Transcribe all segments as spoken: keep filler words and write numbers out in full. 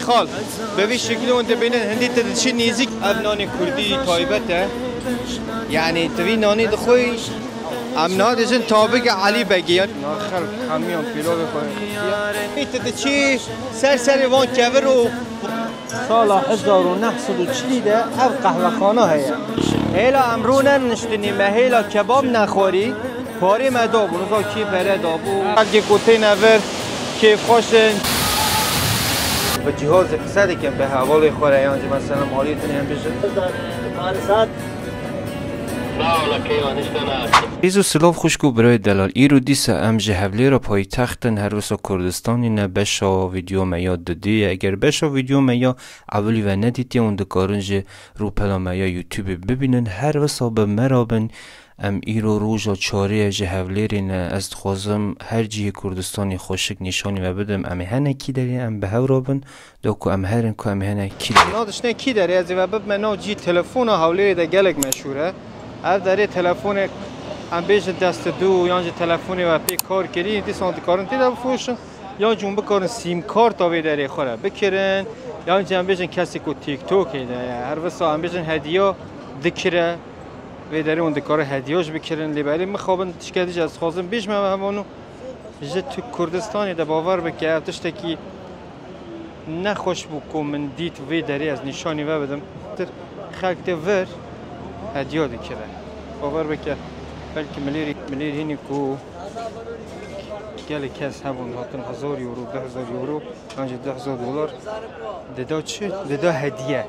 Qal. Bi vî şeklî hûn dibînin hindî tu diçî nêzîk. Ev nanê kurdî taybet e. Yanî tu vî nanî dixwî. Em niha dibêjin tabige Elî Begî. Naxel hemiyan pîlovê xwe xistiye. Tu diçî ser serê van kevir û Sala hezar û neh sed û çilî de ev qehwexana heye. Hêla em rûnen niştinî me hêla kebab nexwarî, parê me dabû, niza kî pere dabû. Xelkê ku têne vir, kêfxweş in. Bi cihazê qise dikin, bi hevalê xwe re yan jî mesela maliyê din em bijin. Rêz û silav xwişk û birayê delal. Îro dîsa em ji Hevlêra paytext in, her wisa Kurdistanê ne, beşa vîdeo me ya dudê ye. Eger beşa vîdeo me ya ewilî ve nedîtiye, hûn dikarin ji rûpela me ya YouTube bibînin. Her wisa bi me re bin. Em îro roja çarê ye ji Hevlêrê ne. Ez dixwazim her cihê Kurdistanê xweşik nîşanî ve bidim. Em ê hene kî derê em bi hev re bin. Do ku em herin ku em hene kî derê. Na diştên kî derê ez ê ve bibme nav cî telefona Hewlêrê de gelek meşhûr e. Ev derê telefonek em bêjin dest du yan jî telefonê ve pê kar kirî, dîsan dikarin tê de bifroşin. Yan jî hûn bikarin sîm karta vê derê xwe re bikirin. Yan jî em bêjin kesê ku TikTokê de ye. Her wisa em bêjin hediya dikire. Vê derê hûn dikarin hediya jî bikirin. Lê belê mixabin tişkê dî jî ez dixwazim bêjime me hemano. Ji tu Kurdistanê de bawer bike, ev tiştekî nexweş bû ku min dît vê derê ez nîşanî ve bidim. Tir xelk tê vir hediya dikire. Bawer bike, belkî milêrî, milêr hînî ku gelek kes hebûn hatin hezar euro, du hezar euro, yan jî du hezar dolar dida çi? Dida hediye.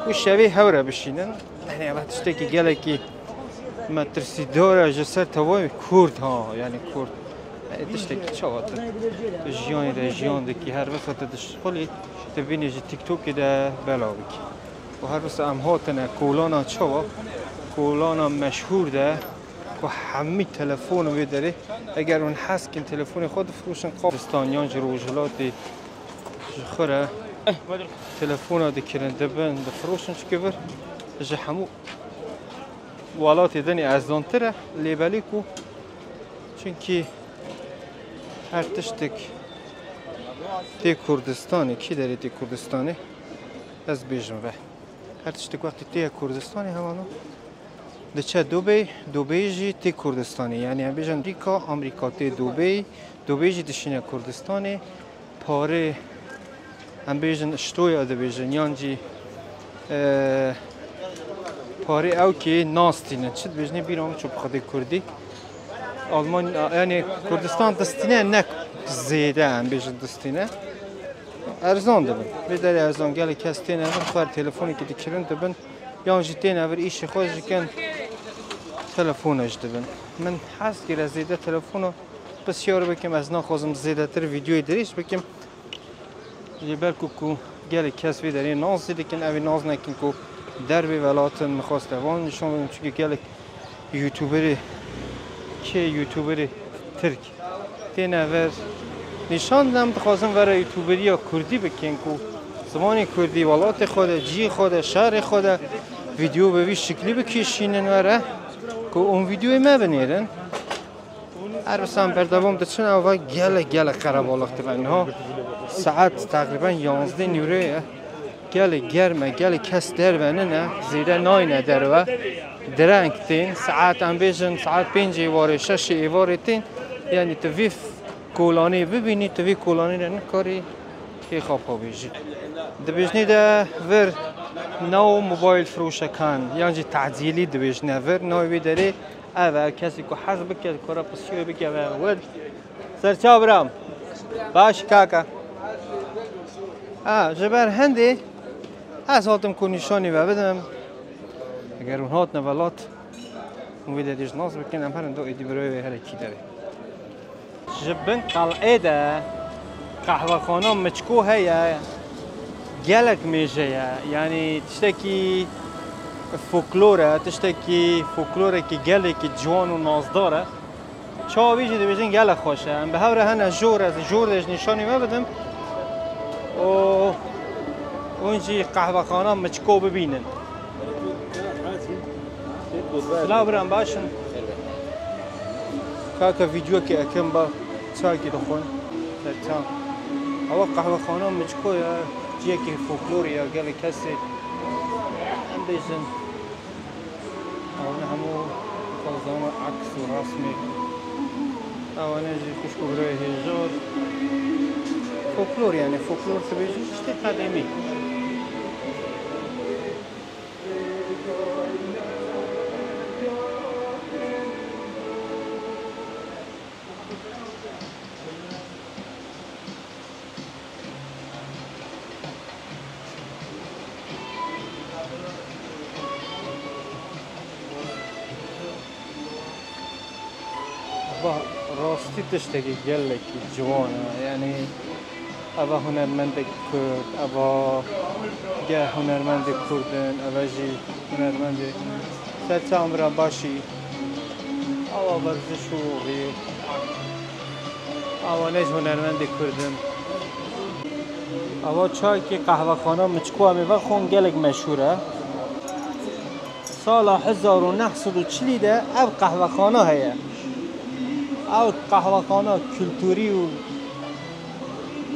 Û şevê hew re bişînin. Yanî ev tiştekî gelekî metirsîdar e ji ser tevayê Kurd ha, yanî Kurd. Yanî tiştekî çawa tu, tu jiyanê de jiyan dikî, her wisa tu dişixulî, tu bînî ji TikTokê de bela bikî. Û her wisa em hatine kolana çawa, kolana meşhûr de ku hemî telefon wê derê, eger hûn hez kin telefonê xwe difroşin, Kurdistan yan ji Rojhilatê ji xwe re telefona dikirin, dibin, difiroşin, çike vir ji hemû welatê dinê erzantir e, lê belê ku çunkî her tiştek tê Kurdistanê, kî derê tê Kurdistanê, ez bêjim ve. Her tiştek wextê tê Kurdistanê hemano diçe Dubey, Dubey jî tê Kurdistanê. Yanî em bêjin Amerîka, Amerîka tê Dubey, Dubey jî dişîne Kurdistanê. Parê, em bêjin, ştoya dibêjin, yan jî, e, parê ew kê nastînin. Çi dibêjinê bîra min çû bi xwedê kurdî. Almanya, yanî Kurdistan distîne, ne zêde, em bêjin distîne. Erzan dibin. Vê derê erzan gelek kes têne vir, xwe telefonekî dikirin dibin. Yan jî têne vir îşê xwe jî kin telefona jî dibin. Min hez kire zêde telefona pisyar bikim, ez naxwazim zêdetir vîdeoyê dirêj bikim. Lê belku ku gelek kes vê derê nas jî dikin, ew ê nas nekin ku dervê welat in, min xwest evan nîşan bidim, çunke gelek youtuberê, kê youtuberê tirk têne vir nîşan didem, dixwazin vera youtuberiya kurdî bikin ku zimanê kurdî welatê xwe de, cihê xwe de, şerê xwe de vîdeo bi vî şiklî bikêşînin were ku hûn vîdeoyê me binêrin. Her wisa em berdewam diçin, ava gelek, gelek qerebalix dibe. Niha saet teqrîben yanzdeh nîvroyê ye. Gelek germ e, gelek kes derve nine, zêde nayne derve. Direng tên, saet em bêjin, saet pêncê êvarê, şeşê êvarê tên. Yanî tu vî kolanê bibînî, tu vî kolanê re nikarî kêxa xwe bêjî. Dibêjinê de vir nav mobayl firoşekan, yan jî tacîlî dibêjine vir, navê wê derê ev e, kesî ku hez bike, dikare pisiyê bike ve wir. Serçaw biram. Baş kaka. Ha, ji ber hindê ez hatim ku nîşanî ve bidim. Eger hûn hatine velat, hûn vê derê jî nas bikin, em herin do êdî birayê wê here kî derê. Ji bin qel'ê de qehwexana Miçko heye, gelek mêje ye. Yanî tiştekî folklor e, tiştekî folklorekî gelekî ciwan û nazdar e. Çawa wî jî dibêjin gelek xweş e. Em bi hev re hene jor, ez jor de ji nîşanî me bidim. Û hûn jî qehwexana Miçko bibînin. Silav biran, baş in? Kaka, vîdyoyekê ekim ba çayekî dixwin. Ser çaw. Ewa qehwexana Miçko ye. Ciyekî folklorê ya gelek kesê, em bêjin, ew ne hemû xwezana aks û rasmê. Ew ne jî xwişk û birayê hêjar. Folklor, yani folklor tu bêjî tiştê qedîmî. Eva rastî tiştekî gelekî ciwan e. Yanî eva hunermendek Kurd, eva geh hunermendê Kurd in, eva jî hunermendê ser çawan bira başî. Awa werziş û rî. Awa ne ji hunermendê Kurd in. Awa çayekî qehwexana Miçko em ê vexwin gelek meşhûr e. Sala hezar û neh sed û çilî de ev qehwexana heye. Ew qehwexana kulturî û,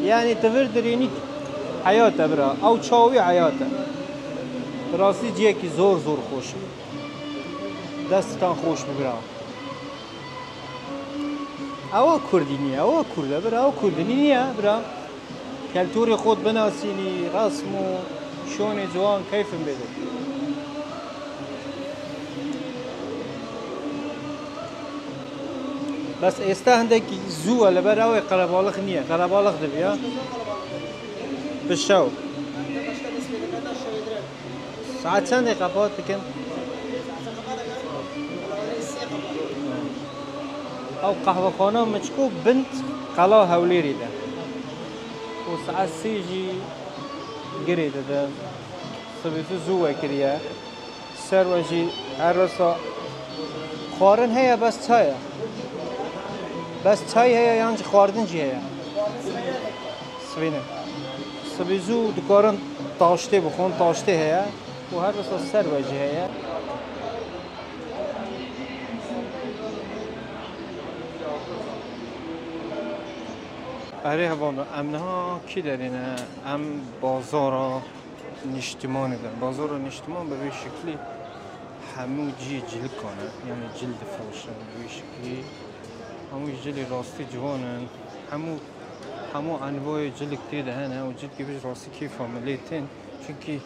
yanî tu vir dirênî heyat e bira. Ew çawa wî heyat e. Bi rastî ciyekî zor zor xweş e. Destikan xweş bi bira. Ewa Kurdî niye, ewa Kurd e bira, ew Kurdî niye bira. Keltûrê xwe binasînî, resm û şonê ciwan keyfin bê de. Bes êsta hindekî zû e, li ber ew ê qerebalix niye. Qerebalix dibiya. Bi şew. Saet çendê qepat dikin? Ew qehwexana Miçko bin qela Hewlêrê de. Û saet sê jî girê dide. Sibê zû zû wekiriye. Ser we jî her wisa xwarin heye, bes çay e. Bes çay heye yan jî xwarin jî heye? Sibîne. Sibî zû dikarin taştê bixwin, taştê heye û her wisa ser we jî heye. Erê hevalno, em niha kî derê ne? Em bazara Niştimanê de. Bazara Niştiman bi vê şiklî hemû cihê cilikan e. Yanî cil difiroşin bi vê şiklî. Hemû cilê rastî ciwan in. Hemû, hemû envayê cilik tê de hene. Û cilkê vê ji rastî kêfa milê tên. Çunkî,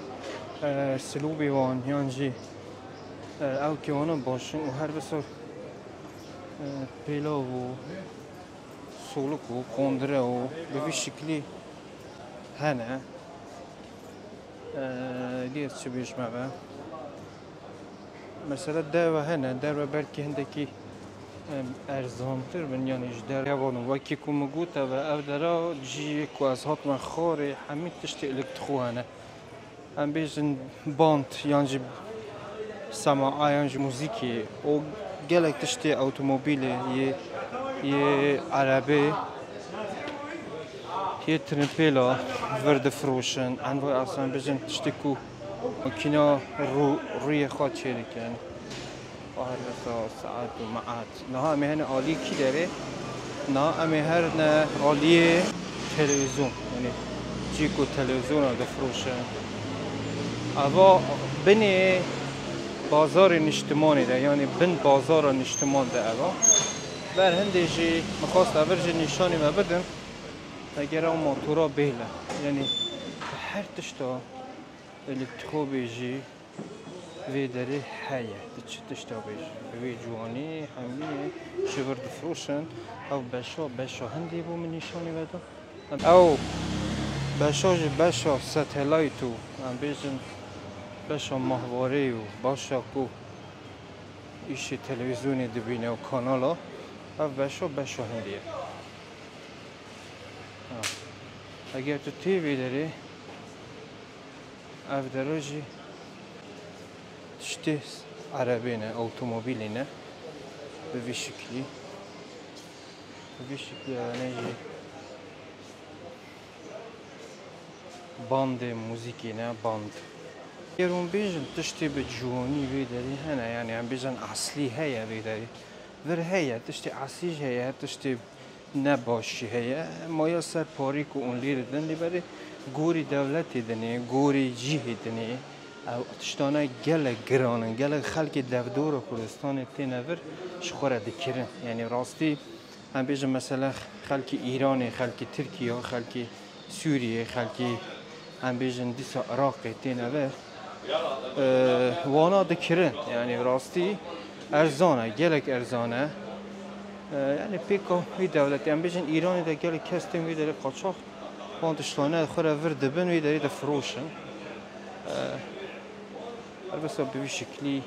e, silûbê wan yan jî, e, ewkê wan baş in û her bisor, e, pêlav û solik û qondire û bi vî şiklî hene. Eee, dî ez çi bêjme ve? Mesela derve hene, derve belkî hindekî, em, erzantir bin, yanî ji derve hevalin. Wekî ku min gote ve, ev dera cihê ku ez hatime xwarê, hemî tiştê êlîktîxû hene. Em bêjin band, yan jî sema, a yan jî muzîkê û gelek tiştê otomobîlê yê, yê erebê, yê tirimpêla vir difiroşin. Envay asan bêjin tiştê ku makîna rû-, rûyê xwe çêdikin. Û her wisa saet û meat. Niha em ê hene alî kî derê? Niha em ê herine aliyê televîzyon. Yanî cî ku televîzyona difiroşe. Eva binê bazarê niştimanê de, yanî bin bazara niştiman de eva. Ber hindê jî min xwest evir jî nîşanî me bidin. Eger ew motora bêle. Yanî her tişta êlîktîxû bê jî vê derê heye. Tu çi tişta bêjî? Bi vê ciwanî hemî ji vir difiroşin. Ev beşa, beşa hindê bû min nîşanî ve da. Ew beşa jî beşa satelayt û, em bêjin, beşa mahwarê û beşa ku îşê televîzyonê dibîne û kanala. Ev beşa, beşa hindê ye. Ha. Eger tu tê vê derê, ev dera jî tiştê erebê ne, otomobîlê ne. Bi vî şiklî. Bi vî şiklî, yani jî bandê muzîkê ne, band. Eger hûn bêjin tiştê bi ciwanî vê derê hene, yani em bêjin eslî heye vê derê. Vir heye, tiştê eslî jî heye, tiştê ne baş jî heye. Maya ser parî ku hûn lê didin, lê berê Gorî dewletê dinê, gorî cihê dinê, ew tiştane gelek giran in, gelek xelkê devdora Kurdistanê têne vir ji xwe re dikirin. Yanî rastî, em bêjin mesela xelkê Îranê, xelkê Tirkiye, xelkê Sûriyê, xelkê em bêjin dîsa Iraqê têne vir, e, wana dikirin. Yanî rastî erzan e, gelek erzan e. E, yanî pêka wî dewletê, em bêjin Îranê de gelek kes tên wî derê qaçax van tiştane xwe re vir dibin, wî derê difiroşin. E, her wisa bi vî şiklî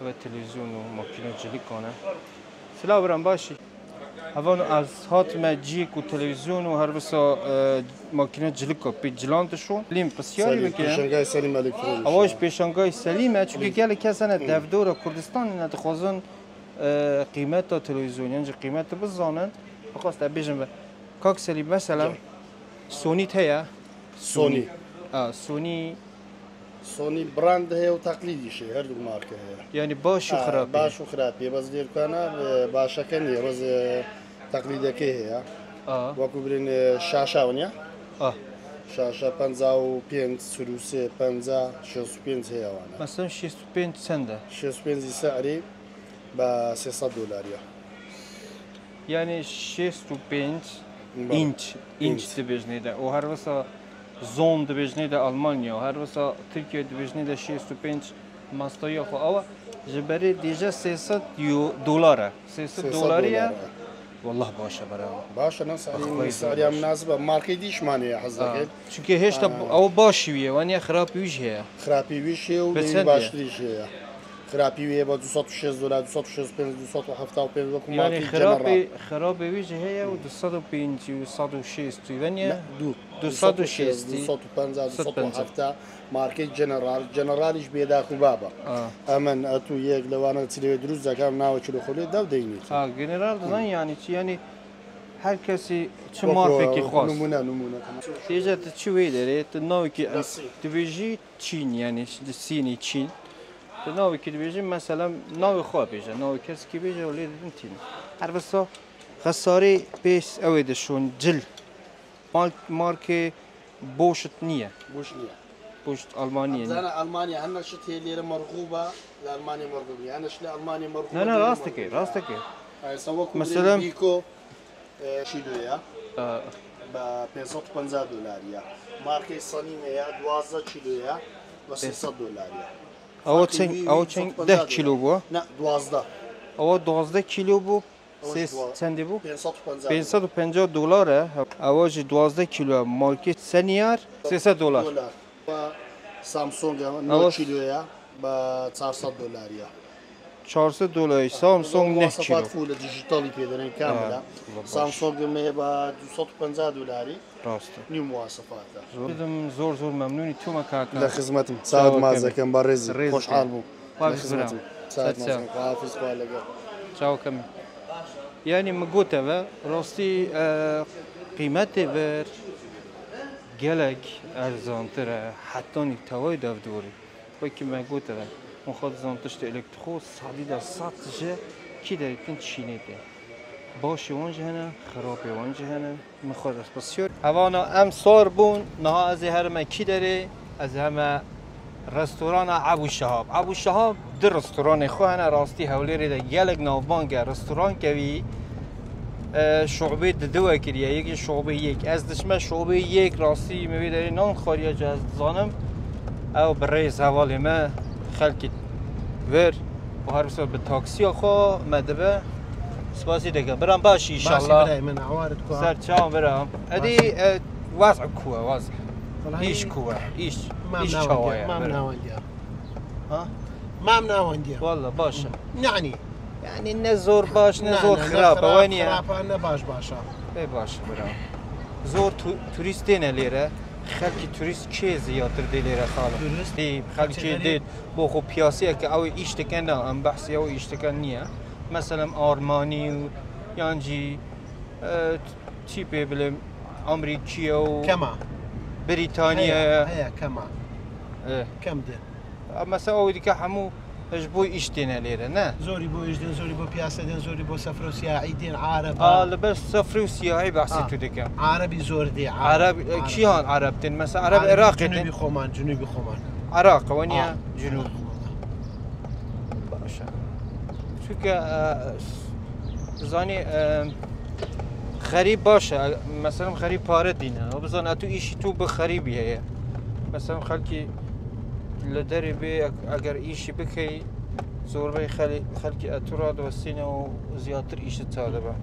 ve televîzyon û makîna cilikan e. Silav biran, başî? Hevan ez hatime cîk û televîzyon û her wisa, e, makîna cilika pê cilan dişon. Lîm pisyarî Selîm, bikirin. Pêşangayê Selîm Elektronik. Ewa ji pêşangayê Selîm e, çunke gelek kes hene devdora Kurdistanê ne dixwazin, e, qîmeta televîzyonê yan jî qîmeti bizanin. Bixwast ez bêjim ve. Kak Selîm, mesela Sony heye? Sony. A, Sony. Sony brand heye û teqlîdî jî, her du marke heye. Yanî baş û xirapî. Baş û xirapî. Bes lêrkana, e, başeke niye, bes, e, teqlîdekê heye. A. Wekû birên, e, şaşa wan ya. A. Şaşa penca û pênc, sirûsê penca, şêst û pênc heye wana. Mesela şêst û pênc çend e? Şêst û pênc îse erê. Be sê sed dolarî ye. Yanî şêst û pênc înç, înç dibêjnê de. Û her wisa zon dibêjnê de Almanya, û her wisa Tirkiye dibêjnê de şêst û pênc mastaya xwe awa. Ji berê dêje sê sed euro dolar e. Sê sed dolarî ye. Wallah baş e, bera. Baş e, ne sarî, sarîya minasib e. Markê dî şmanê ye, hez dike. Çunke hêşta ew başî wî ye, waniye xirapî wî jî heye. Xirapî wî jî heye û lê wî baştirî jî heye. Xirapî wî heye ba du sed û şêst dolar, du sed û şêst û pênc, du sed û hefta û pênc wekû markê general. Yanî xirapê wî jî heye û du sed û pêncî û sed û şêst wî waniye. Ne, du. Du sed û şêst, du sed û penca, du sed û hefta. Markê General, General îş bêdax û baba. Emin, etu yek li wana çilê wê dirûst deke, em nawe çilo xulê dev deynî. Ha, General dizan yanî çi, yanî her kesî çi markekî xwast. Numune, numune, tamam. Têje tu çi wê derê, tu navekî dibêjî Çîn, yanî di Sînî Çîn. Tu navekî dibêjî, mesela navê xwe bêje, navê kesekî bêje û lê didin tîne. Her wisa xesarê pês ew ê dişon, cil. Mark-, markê Boşt niye. Boş niye? Boşt Almaniye niye? Zana Almanya, hene şit hê lêre merxûba, li Almanya merxûb niye. Hene şit li Almanya merxûba. Ne, ne, rast dike, rast dike. Ay, sewek mesela Biko, e, kîloya. Be pênc sed û penca dolarî ya. Markê Sanime ya, duwazdeh kîloya. Be sê sed dolarî ya. Ewa çend, ewa çend, deh kîlo bû? Ne, duwazdeh. Ewa duwazdeh kîlo bû. Sê, çendî bû? Pênc sed û penca. Pênc sed û penca dolar e. Ewa jî duwazdeh kîlo e. Markê Seniyar. Sê sed dolar. Samsung e, nod kîlo ye. Be çar sed dolar ye. Çar sed dolar. Samsung neh kîlo. Muwasefat full dijitalî pê dene kamil e. Samsung me be du sed û penca dolarî. Rast e. Nî muwasefat e. Zor. Bidim zor zor memnûnî tûme kaka. Li xizmetim. Saet mazdekem, barêzî. Xoşhal bûm. Li xizmetim. Saet mazdekem. Xafiz xwe lege. Çaw kemî. Yanî min gote ve, rastî, e, qîmetê vir gelek erzantir e, hetanî tewayê devdorî. Wekî me gote ve, min xwe dizan tiştê elek dixwe, sedî de sed ji kî derê tin Çînê tê. Başê wan jî hene, xirabê wan jî hene. Min xwe dest bi sîyor. Evana em sar bûn, niha ez ê herime kî derê, ez heme restorana Ebû Şehab. Ebû Şehab du restoranê xwe hene, rastî Hewlêrê de gelek navbang e. Restoran kevî, e, şubê di diwe kiriye, yekî şubê yek. Ez diçime şubê yek, rastî min vê derê nan xwariye, ez dizanim. Ew bi rêz hevalê me, xelkî vir û her wisa bi taksiya xwe me dibe. Spasî dike. Biram baş inşallah. Baş birayê min, ewarit ku. Ser çav biram. Edî, e, wezî ku e, wezî. Îş ku e, îş. Îş çawa ye? Mam nawendiya. Ha? Mam nawendiya. Walla baş e. Yani. Yani ne zor baş, ne zor xirab e, waniye. Xirab e, ne baş baş e. Ê baş e, biram. Zor tu-, turîst têne lêre. Xelkî turîst kê ziyadtir dê lêre xalo? Turîst. Ê, xelkê dê. Bo xwe piyaseyeke ew ê îş dike ne, em behsê ew ê îş dike niye. Meselem Armanî û yan jî, e, çî pê bilêm, Amerîkî ye û Kema. Brîtaniye ye. Heye, heye, kema. E. Kem di. Mesela ew dike hemû, Ji bo îş têne lêre, ne? Zorî bo îş dên, zorî bo piyase dên, zorî bo sefre û siyahî dên, areba. A, li ber sefre û siyahî behsê Ha. tu dikim. Arabî zor dê. Arab, kî han Arab tên? Mesela Arab Iraqê tên. Cunubî Xoman, Cunubî Xoman. Iraq, we niye? Cunub. Baş e. Çunke, e, zanî, e, xerîb baş e. Mesela xerîb pare dîne. O bizan tu îşî tu bi xerîbî heye. Mesela xelkî li derê bê, eger îşî bikey, zorbey xelkî etu radiwestîne û ziyatir îşi çar dibe.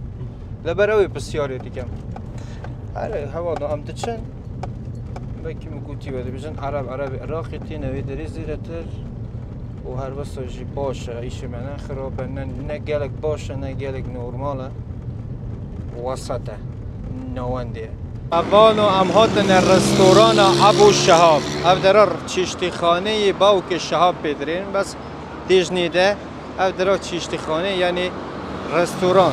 Li ber ew ê pisyarê dikim. Her hevalno em diçin, wekî min gotî we dibêjin Ereb, Erebê Iraqê têne wê derê zêdetir û her wisa jî baş e, îşê me ne xirab e, ne, ne gelek baş e, ne gelek normal e. Wesat e. Navendê ye. Hevalno em hatine restorana Ebû Şehab. Ev dera çîştîxaneyê bawkê Şehab pê dirên, bes têjnê de ev dira çîştîxanê, yanî restoran.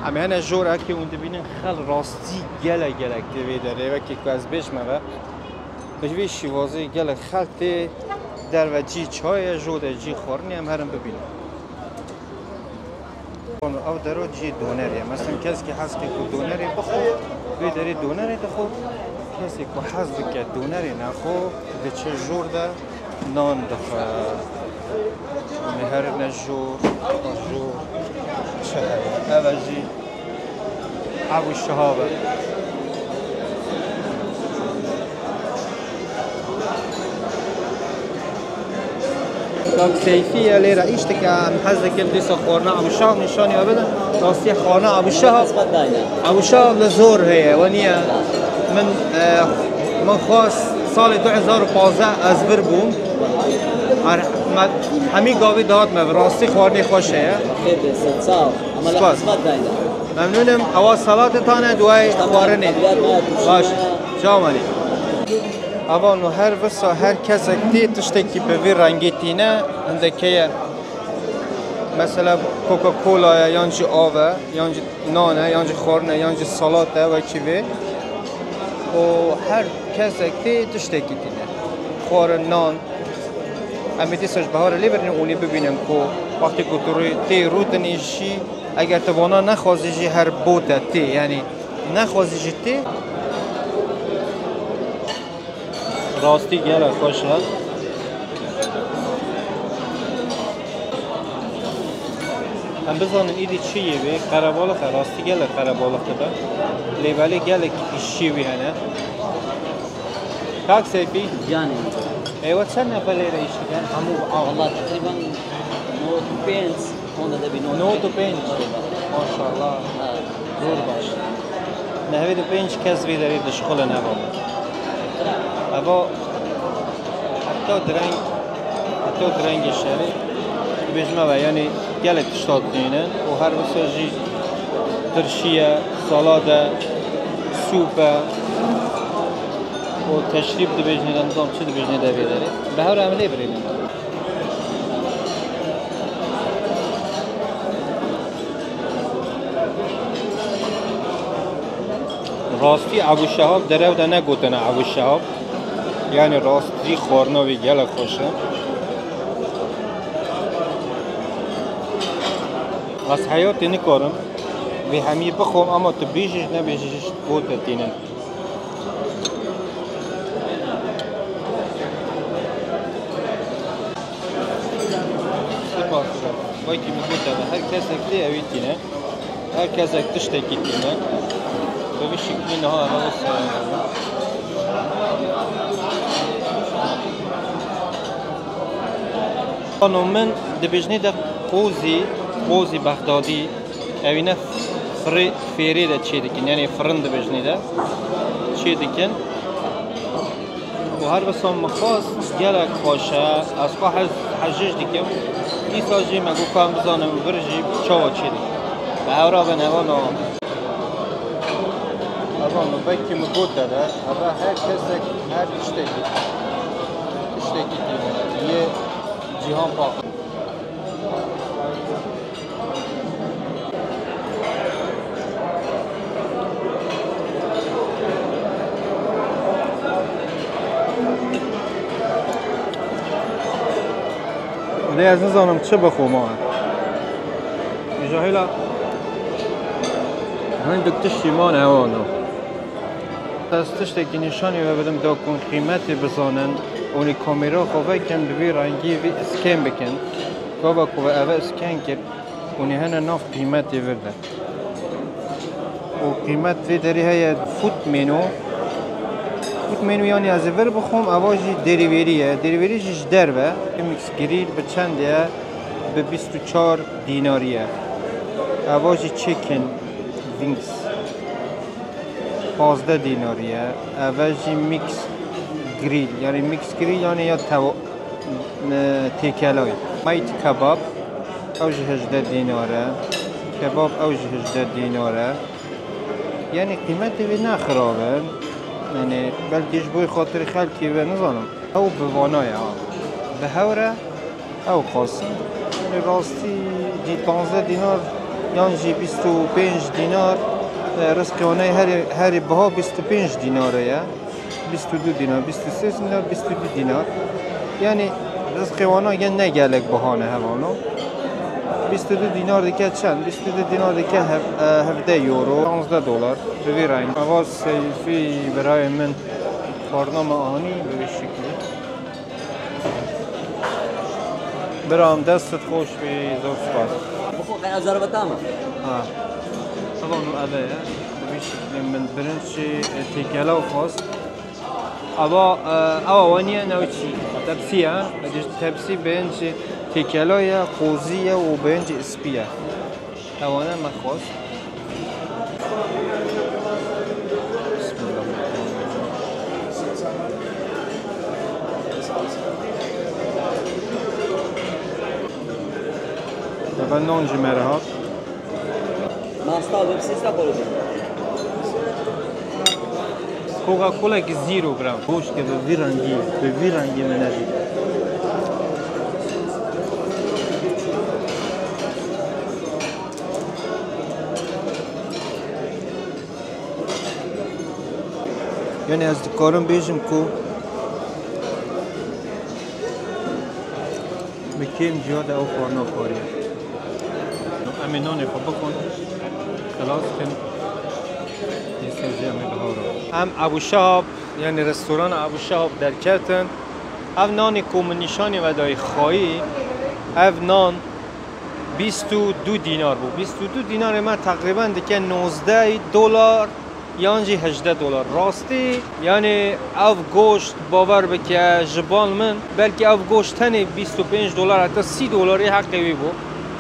Em hene jor ekê hûn dibînin xel rastî gelek gelek tê vê derê. Wekî ku ez bêjme ve, bi vî şîvazê gelek xelk tê derve cî çayê, jor de cî xwarinê em herin bibînin. Ev dero cî donerê ye. Mesela keskî hez ke ku donerê bixwe, vê derê donerê dixwe. Kesê ku hez bike donerê nexwe, diçe jor de nan dixwe. Neherine jor, jor. Çi heye? Ev e jî Ebû Şihab e. Kak Seyfî ye lêre îş dike, em hez dikin dîsa xwarina Ebû Şihab nîşanî we bidin. Rastî xwarina Ebû Şihab, Ebû Şihab li zor heye, we niye. Min, e, min xwest salê du hezar û pazdeh ez vir bûm. Her, me, hemî gavî dihat me vir, rastî xwarinê xweş heye. Xêr be, sağ ol. Ama Spas. Xizmet dayne. Memnûnim. Ewa salatê tane duayê xwarinê. Baş. Çawanî. Ava no her visa her kesek tê tiştekî bi vî rengî tîne, hindek heye. Mesela Coca-Cola ye, yan jî av e, yan jî nan e, yan jî xwarin e, yan jî salat e, wekî vê. Û her kesek tê tiştekî tîne. Xwarin, nan. Em ê dîsa ji biharê lê birînin û lê bibînin ku wextê ku tu rê tê rûdinê jî, eger tu vana nexwazî jî her bot e tê, yanî nexwazî jî tê. Rastî gelek xweş e. Em bizanin îdî çi yê wê, qerebalix e, rastî gelek qerebalix dibe. Lê belê gelek îşçî wî hene. Kak Seyfî. Canê. Ê we çend nefer lêre îş dikin? Hemû bi av. Valla teqrîben nod û pênc, onda de bî nod û pênc. Nod û pênc. Maşallah. Ha. Zor baş. Nehwêd û pênc kes vê derê dişixulin heva. Heva heta direng, heta direngê şerê dibêjime ve, yanî gelek tişta dixwînin û her wisa jî tirşî ye, salad e, sûp e û teşrîb dibêjinê de, nizam çi dibêjinê de vê derê. Bi hev re em lê birînin. Rastî Ebû Şehab derew de negotine Ebû Şehab. Yanî rastî xwarina wî gelek xweş e. Ez heyatê nikarim vê hemî bixwim, ama tu bêjî ji nebêjî ji bo te tînin. Spas. Wekî min gote, her kesek tê ew ê tîne. Her kesek tiştekî tîne. Bi vî şiklî niha eve wisa. Xano min dibêjinê de qozî, qozî Bexdadî. Evîne firê, fêrê de çê dikin, yanî firin dibêjinê de çê dikin. Û her wisa min xwest gelek xweş e, ez xwe hez, hejij dikim. Dîsa jî me got ka em bizanin vir jî çawa çê dikin. Bi hev re bin, hevano. Hevano, vekî min gote de, heve her kesek her tiştekî, tiştekî tîne. Yê cîhan pax. Ê, ez nizanim çi bixwim a. Jahila hindik tiştî mane hewano. Ez tiştekî nîşanî we bidim, da ku qîmetê bizanin, hûnî kamera xwe vekin, bi vî rengî vî scan bikin. Gava ku we eve scan kir, hûnî hene nav qîmetê vir de. Û qîmet vê derê heye food menu. Food menu, yanî ez ê vir bixwim, eva jî delivery ye. Delivery jî ji derve. Mix grill bi çend ye? Bi bîst û çar dînarî ye. Eva jî chicken wings. Pazdeh dînarî ye. Eve jî mix grill. Yanî mix grill, yanî ya tewa-, e, têkelayî. Mate kebab, ew jî hejdeh dînar e. Kebab, ew jî hejdeh dînar e. Yanî qîmetê wê ne xirab e. Yanî belkî ji bo xatirê xelkê ve, nizanim. Ew bi vana ye ha. Bi hev re ew qas e. Yanî rastî jî panzdeh dînar yan jî bîst û pênc dînar, e, rizqê wana ye, herî, herî biha bîst û pênc dînar e. Bîst û du dînar, bîst û sê dînar, bîst û du dînar. Yanî rizqê wana gel ne gelek biha ne hevano. Bîst û du dînar dike çend? Bîst û du dînar dike hev-, e, hevdeh euro, şazdeh dolar. Bi vî reng. Ava Seyfî birayê min xwarina me anî bi vî şeklî. Biram, destit xweş bî, zor spas. Bixwe qey ev zerebe tam e. Ha. Hevano eve ye. Bi vî şeklî min birinc jî, e, têkela xwest. Ava, e, ewa we niye, ne çi? Tepsî ye. Tepsî birinc jî têkela ye, qozî ye û birinc jî spî ye. Ewana me xwest. Bismillah. Eve non ji me re hat. Masta web sista kolodin. Coca-Cola ki zero gram. Goşt ke bi vî rengî, bi vî rengî min nedî. Yanî ez dikarim bêjim ku bi kêm ciya de ew xwarina xwariye. Em ê nanê xwe bixwin, xilas kin, dîsa jî em ê bi hev re. Em Ebû Şehab, yanî restorana Ebû Şehab derketin. Ev nanê ku min nîşanî ve dayî xwayî, ev nan bîst û du dînar bû. Bîst û du dînarê me teqrîben dike nozdeh dolar yan jî hejdeh dolar. Rastî, yanî ev goşt, bawer bike, ji bal min, belkî ev goşt tenê bîst û pênc dolar heta sî dolarî heqê wî bû.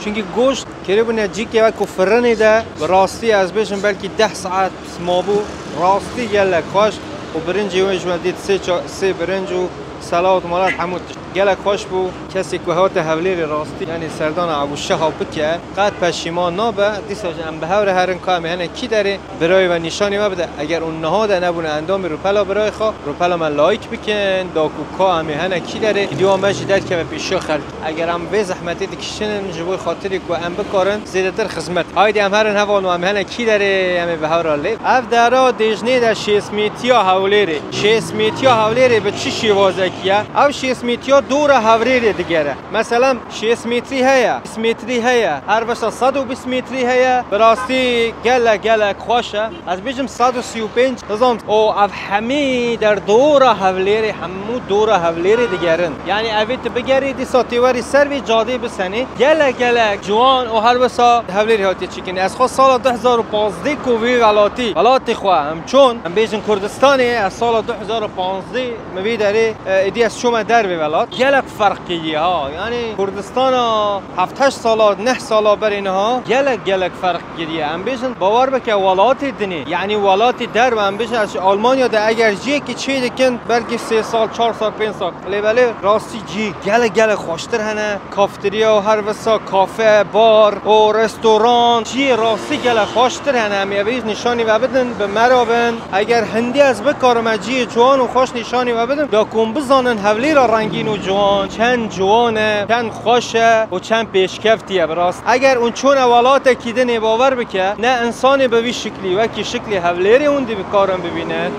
Çunkî goşt kiribûne cîkê wekû firinê de, bi rastî ez bêjim belkî deh saet mabû. Rastî gelek xweş û birincê wê ji me dît sê ça-, sê birinc û Selat û malat hemû tişt. Gelek xweş bû. Kesê ku hate Hewlêrê rastî, yanî serdana Ebû Şehab bike, qet peşîman nabe. Dîsa jî em bi hev re herin, ka em ê hene kî derê, birayê ve nîşanî me bide. Eger hûn niha de nebûne endamê rûpela birayê xwe, rûpela me like bikin, da ku ka em ê hene kî derê, vîdyoya me jî derkeve pêşiya xelk. Eger em vê zehmetê dikişînin ji bo xatirî ku em bikarin zêdetir xizmet. Haydi em herin hevalno, em hene kî derê, em ê bi hev re lê. Ev dera Dêjnê de şêst metriya Hewlêrê. Şêst metriya Hewlêrê bi çi şêwazekî ye? Ev şêst metriya dora Hewlêrê digere. Mesela şêst metrî heye, bîst metrî heye, her wisa sed û bîst metrî heye. Bi rastî gelek gelek xweş e. Ez bêjim sed û sî û pênc, nizam, û ev hemî derdora Hewlêrê, hemû dora Hewlêrê digerin. Yanî evê tu bigerî, dîsa tê werî ser vê cadê bisenî. Gelek gelek ciwan û her wisa Hewlêrê hatiye çêkirin. Ez xwe sala du hezar û pazdeh ku vê welatî, welatê xwe em çûn, em bêjin Kurdistanê, ez sala du hezar û pazdeh min vê derê, e, êdî ez çûme dervê welat. Gelek ferq kiriye ha. Yanî Kurdistana heft heşt sala, neh sala berê niha gelek gelek ferq kiriye. Em bêjin, bawer bike, welatê dinê, yanî welatê derve, em bêjin, ez Almanya de eger cihekî çê dikin, belkî sê sal, çar sal, pênc sal. Lê belê rastî cihê gelek gelek xweştir hene. Kafteriya û her wisa kafe, bar û restoran, cihê rastî gelek xweştir hene. Em ê vê nîşanî ve bidin, bi me re bin. Eger hindî ez bikarim, ez cihê ciwan û xweş nîşanî ve bidim, da ku hûn bizanin Hewlêra rengîn û ciwan çend ciwan e, çend xweş e û çend pêşkeftî ye bi rast. Eger hûn çûne welatekî dinê, bawer bike, ne însanê bi vî şiklî, wekî şiklê Hewlêrê hûn dî bikarin bibînin,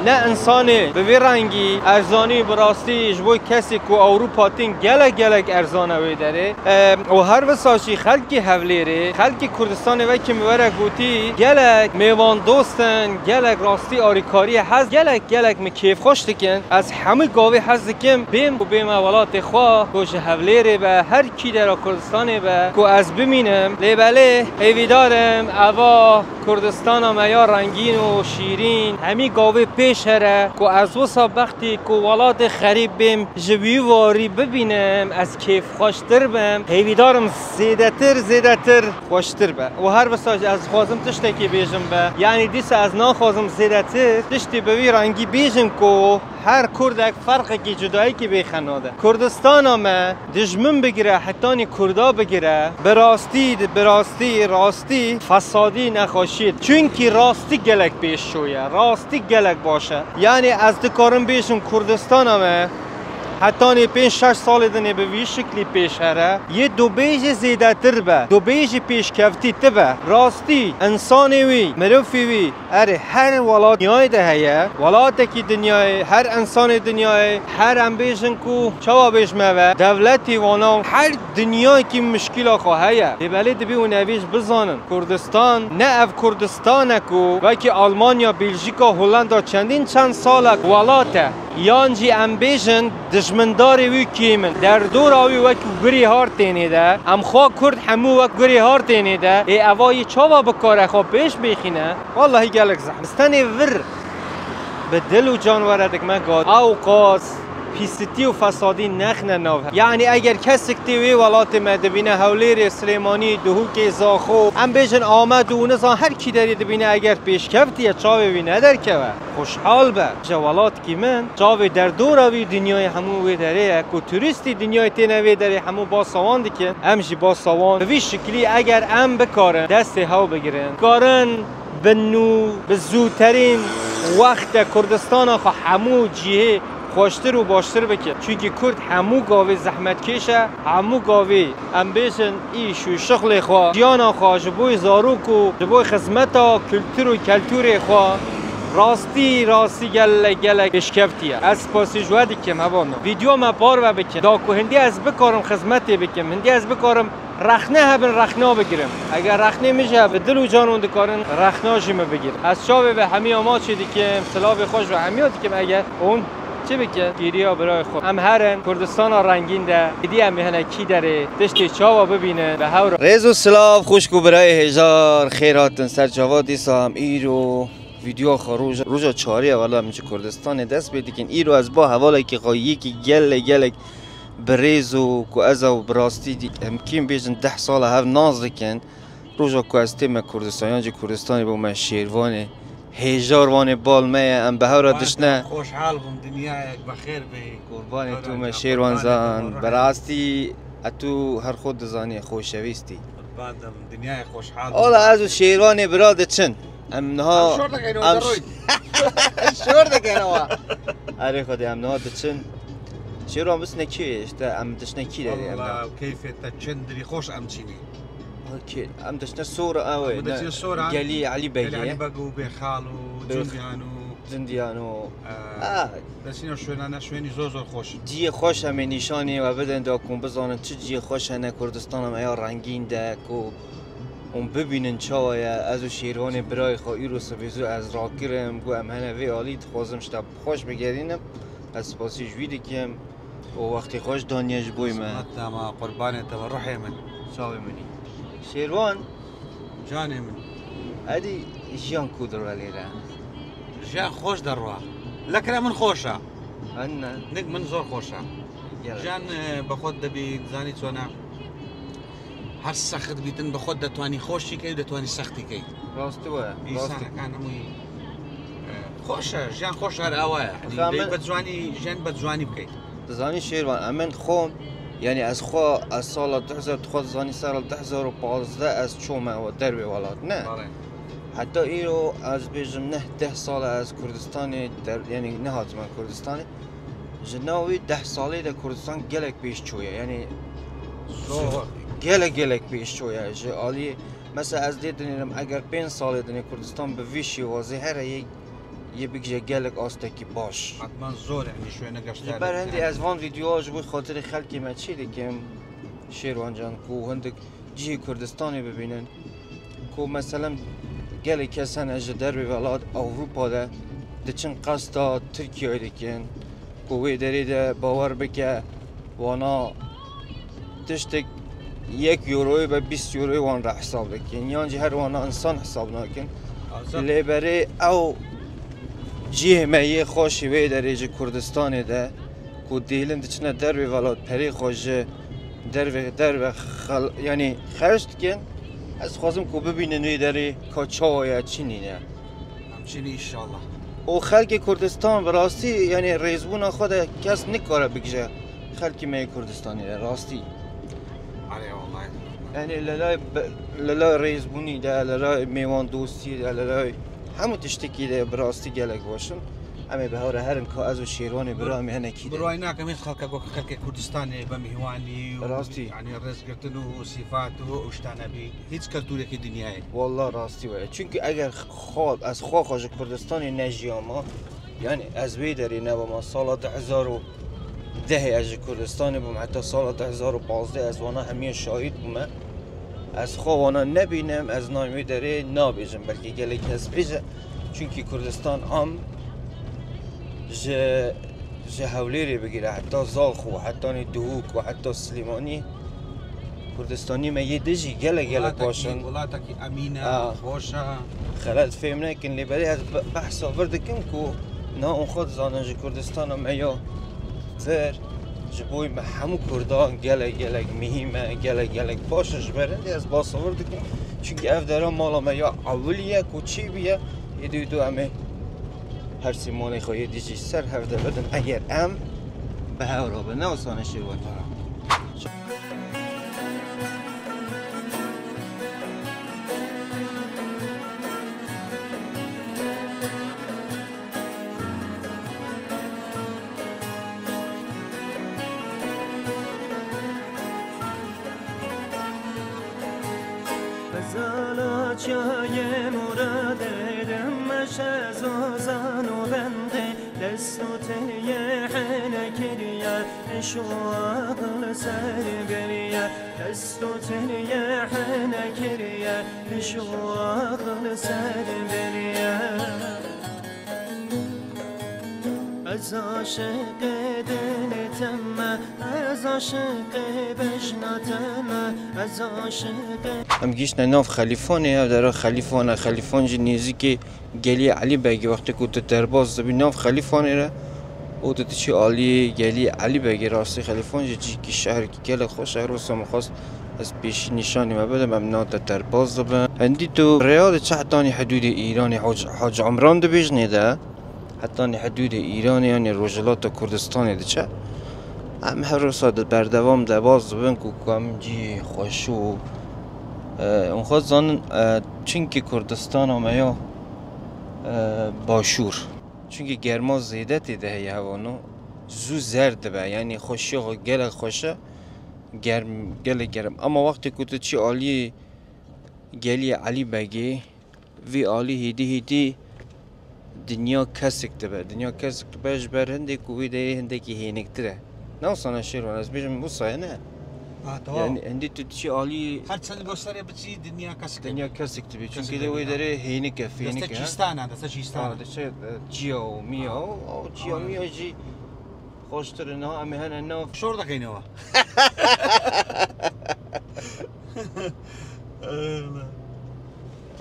Ne insanê bi vî rengî erzanî bi rastî ji bo kesê ku Ewropa tên gelek gelek erzan e wê derê. E, û her wisa jî xelkê Hewlêrê, xelkê Kurdistanê wekî min were gotî, gelek mêvandost in, gelek rastî alîkariyê hez, gelek gelek min kêfxweş dikin. Ez hemû gavê hez dikim bêm û bême welatê xwe, ku ji Hewlêrê be, her kî dera Kurdistanê be, ku ez bimînim. Lê belê, hêvîdar im, eva Kurdistana me ya rengîn û şîrîn, hemî gavê pêş here, ku ez wisa bextî ku welatê xerîb bêm, ji wî warî bibînim, ez kêfxweştir bim. Hêvîdar im zêdetir, zêdetir xweştir be. Û her wisa jî ez dixwazim tiştekî bêjim be. Yanî dîsa ez naxwazim zêdetir tiştî bi vî rengî bêjim ku her kurdek ferqekî cudayîkî bê xwe nade. Kurdistana me dijmin bigire, hetanî kurda bigire, bi rastî, bi rastî, rastî fesadî nexweşî. Çunkî rastî gelek pêşçû ye, rastî gelek baş e. Yanî ez dikarim bêjim Kurdistana me hetanî pênc şeş salê dinê bi vî şiklî pêş here, yê dubê jî zêdetir be, dubê jî pêşkeftî ti be. Rastî, insanê wî, mirovî wî, Erê, her welat dinyayê de heye. Welatekî dinyayê, her insanê dinyayê, her em bêjin ku çawa bêjme ve, dewletî wana her dinyayekî mişkîla xwe heye. Lê belê dibî hûn evî jî bizanin. Kurdistan ne ev Kurdistan e ku wekî Almanya, Bêljîka, Hollanda çendîn çend sal e welat e. Yan jî em bêjin dijmindarê wî kêm in. Derdora wî wek gurê har tênê de. Em xwe Kurd hemû wek gurê har tênê de. Ê eva yî çawa bikare xwe pêş bêxîne? Wallahî gelek zehmet. Biz tenê vir bi dil û can were dikme got. Ew qas pîsitî û fesadî nexne nav. Yanî eger kesik tê wê welatê me dibîne Hewlêrê, Silêmanî, Duhokê, Zaxo, em bêjin Amed û nizan her kî derê dibîne eger pêşkevtî ye çavê wî nederkeve. Xweşhal be. Ji welat Kî min, çavê derdora wî dinyayê hemû wê derê ye, ku turîstî dinyayê têne vê derê hemû basa wan dikin, em jî basa wan. Bi vî şiklî eger em bikarin destê hew bigirin, karin bi nû, bi zûterîn wexte Kurdistana xwe hemû cihê xweştir û baştir bikin. Çunkî Kurd hemû gavê zehmetkêş e, hemû gavê Em bêjin îş û şixlê xwe, jiyana xwe ji bo zarok û ji bo xizmeta kultur û keltûrê xwe rastî, rastî gelek, gelek pêşkevtî ye. Ez spasî ji we dikim, hevalno. Vîdeo me parve bikin. Da ku hindî ez bikarim xizmetê bikim, hindî ez bikarim rexne hebin, rexna bigirim. Eger rexnê min jî hebe, dil û can hûn dikarin rexna jî min bigirin. Ez çavê ve hemiya maçê dikim, silavê xwe ji we hemiya dikim, eger hûn Çi bike? Kêriya birayê xwe. Em herin Kurdistana rengîn de, êdî em ê hinekî derê tiştê çawa bibînin, bi hew re. Rêz û silav, xwişk û birayê hêjar, xêr hatin ser çava. Dîsa em îro vîdyoa xwe roja, roja çarê ye, wela em ji Kurdistanê dest pê dikin. Îro ez ba hevalekî xwe yekî gelek, gelek bi rêz û ku ez ew bi rastî dî-, em kêm bêjin deh sala hev nas dikin. Roja ku ez tême Kurdistan, yan jî Kurdistanê bûme Şêrvanê. Hêjar wanê bal me ye, em bi hev re dişne. Xweşhal bûm, dinyayek bi xêr bê. Qurbanê tu me Şêrvan zan. Bi rastî, e tu her xwe dizanî, xoşewîstî. Qurban dinyayek xweşhal bûm. Ola ez û Şêrvanê bira diçin. Em niha Em şor dikeyn, em şor dikeyn. Şor dikeyn ewa. Erê Xwedê, em niha diçin. Şêrvan bisne kî, işte em diçne kî derê em niha. Walla keyfê te çindirî xweş em çînî. Okey, em diçine Sora, ew e, Em diçine Sora. Gelî Elî Begê. Gelî Elî Beg û Bêxal û Bêx-, Cundiyano. Cundiyano. Ee, Ah. Desîna şwênane şwênî zor zor xweş. Ciyê xweş em ê nîşanî we bidin da ku hûn bizanin çi ciyê xweş hene Kurdistana me ya rengîn de ku hûn bibînin çawa ye. Ez û Şêrvanê birayê xwe îro sibê zû ez rakirim, got em hene vê alî dixwazim ji te xweş bigerînim. Ez spasî ji wî dikim. û wextê xwe ji daniye ji boy me. Xizmet te ma, qurbanê te be, ruhê min. Çavê min î. Şêrwan. Canê min. Edî jiyan ku derwe lêre? Jiyan xweş derwa. Lekre min xweş e. Hene. Nik min zor xweş e. Gelek. Jiyan, e, bi xwe dibî, zanî çona. Her sext bîtin bi xwe detwanî xweş jî key û detwanî sextî key. Rastî we, rastî. Însanekan hemûyî, e, xweş e, jiyan xweş e, her awa ye. Yanî, Xwe dê min bi ciwanî, jiyan bi ciwanî bikey. Dizanî Şêrvan, em in xwe, yanî ez xwe, ez sala du hezar, tu xwe dizanî sala du hezar û pazdeh ez çûme dervê welat, ne? Belê. Heta îro ez bêjim neh deh sal e ez Kurdistanê der-, yanî nehatime Kurdistanê. Ji nav wî deh salê de Kurdistan gelek pêş çûye. Yanî Zor. Gelek, gelek pêş çûye. Ji alî, mesela ez dê dinêrim, eger pênc salê dinê Kurdistan bi vî şêwazê here yê yê bigije gelek astekî baş. Hetman zor e, em jî şwêne geşt. Ji ber hindê ez van vîdyoya ji bo xatirê xelkê me çê dikim, Şêrwan Can, ku hindik cihê Kurdistanê bibînin, ku meselem gelek kes hene ji dervê welat Ewropa de diçin qesta Tirkiyeyê dikin, ku wê derê de bawer bike wana tiştek yek euroyê be bîst euroyê wan re hesab dikin, yan jî her wana insan hesab nakin. Azad. Lê berê ew cihê me yê xweşî wê derê ji Kurdistanê de ku dêlin diçine dervê welat perê xwe ji dervê, derve xel-, yanî xerc dikin. Ez dixwazim ku bibînin wê derê ka çawa ye, çi nîne. Em çinî înşallah. Û xelkê Kurdistan bi rastî, yanî rêzbûna xwe de kes nikare bigije xelkê me yê Kurdistanê re, rastî. Erê, wellahî. Yanî li lay be-, li lay rêzbûnî de, li lay mêwan dostî de, li lay hemû tiştekî de bi rastî gelek baş in. Em ê bi hev re herin ka ez û Şêrwanê bira em ê hinekî de. Bi rayî nakim hîç xelke ku xelkê Kurdistanê be mîhwanî û, rastî, yanî rêzgirtin û sîfat û, û ştane bî. Hîç kultûrekî dinyayê. Wallah rastî we. Çunkî eger xwe, ez xwe xwe ji Kurdistanê nejiyama, yanî ez wê derê nebama, sala du hezar û dehê ez ji Kurdistanê bûm, heta sala du hezar û pazdeh ez wana hemiya şahîd bûme. Ez xwe wana nebînim, ez nayêm wê derê nabêjim. Belkî gelek kes bêje, çunkî Kurdistan am ji, ji Hewlêrê bigire heta Zax û hetanî Duhok û heta Silêmanî, Kurdistanî me yê din jî gelek, gelek baş in. Welatekî, welatekî emîn e, ha, xweş e. Xelet fêm nekin, lê belê ez be-, behsa vir dikim ku niha hûn xwe dizanin ji Kurdistana me ya vir ji bo me hemû Kurdan gelek, gelek mihîm e, gelek, gelek baş e. Ji ber hindê ez behsa vir dikim. Çunkî ev dera mala me ya ewilî ye ku çêbûye, êdî û dû em ê her sê malê xwe yê dî jî ser hev de bidin, eger em bi hev re bin. Ne wisa ne Şêrwan Can? Zala çayê mora dedim meşe zozan û bendê dest û têyê hene kiriye, eşwaq li ser beriye, dest û têyê hene kiriye, eşwaq li ser beriye. Ez aşiqê dilê te me, ez aşiqê bejna te me, ez aşiqê. Em gihîştine nav Xelîfanê, ev dera Xelîfan e, Xelîfan jî nêzîkê Gelî Elî Begê. Wextê ku tu derbas dibî nav Xelîfanê re û tu diçî alî Gelî Elî Begê, rastî Xelîfan jî cihekî, şehrekî gelek xweş e. Her wisa min xwest ez pêşî nîşanî we bidim, em nav te derbas dibin. Hindî tu rêya diçe hetanî hidûdê Îranê, Hac-, Hac Umran dibêjinê de. Hetanî hidûdê Îranê, yanî Rojhilata Kurdistanê diçe. Em her wisa di berdewam de baz dibin ku, ku em cî xweş û, e, hûn xwe zanin, e, çinkî Kurdistana me ya, e, başûr. Çinkî germa zêde tê de heye hevano. Zû zerd dibe, yanî xweşiya xwe gelek xweş e, germ, gelek germ. Ama wextê ku tu çî aliyê Gelî Elî Begê, vî alî hêdî hêdî dinya kesik dibe. Dinya kesik dibe ji ber hindê ku wî derê hindekî hêniktir e. Ne wisa ne Şêrwan, ez bêjim wisa ye ne. Ha, tamam. Yani hindî tu çi alî. Her çend göstere biçî dinya kesik dibe. Dinya kesik dibe. Çunkî de wî derê hênik e, fênik e. Deste çîstan e, deste çîstan e. Ha, deste, e, çiya û miya û, û çiya miya jî Xweştir e, niha em ê hene nav. Şor dixeynewa.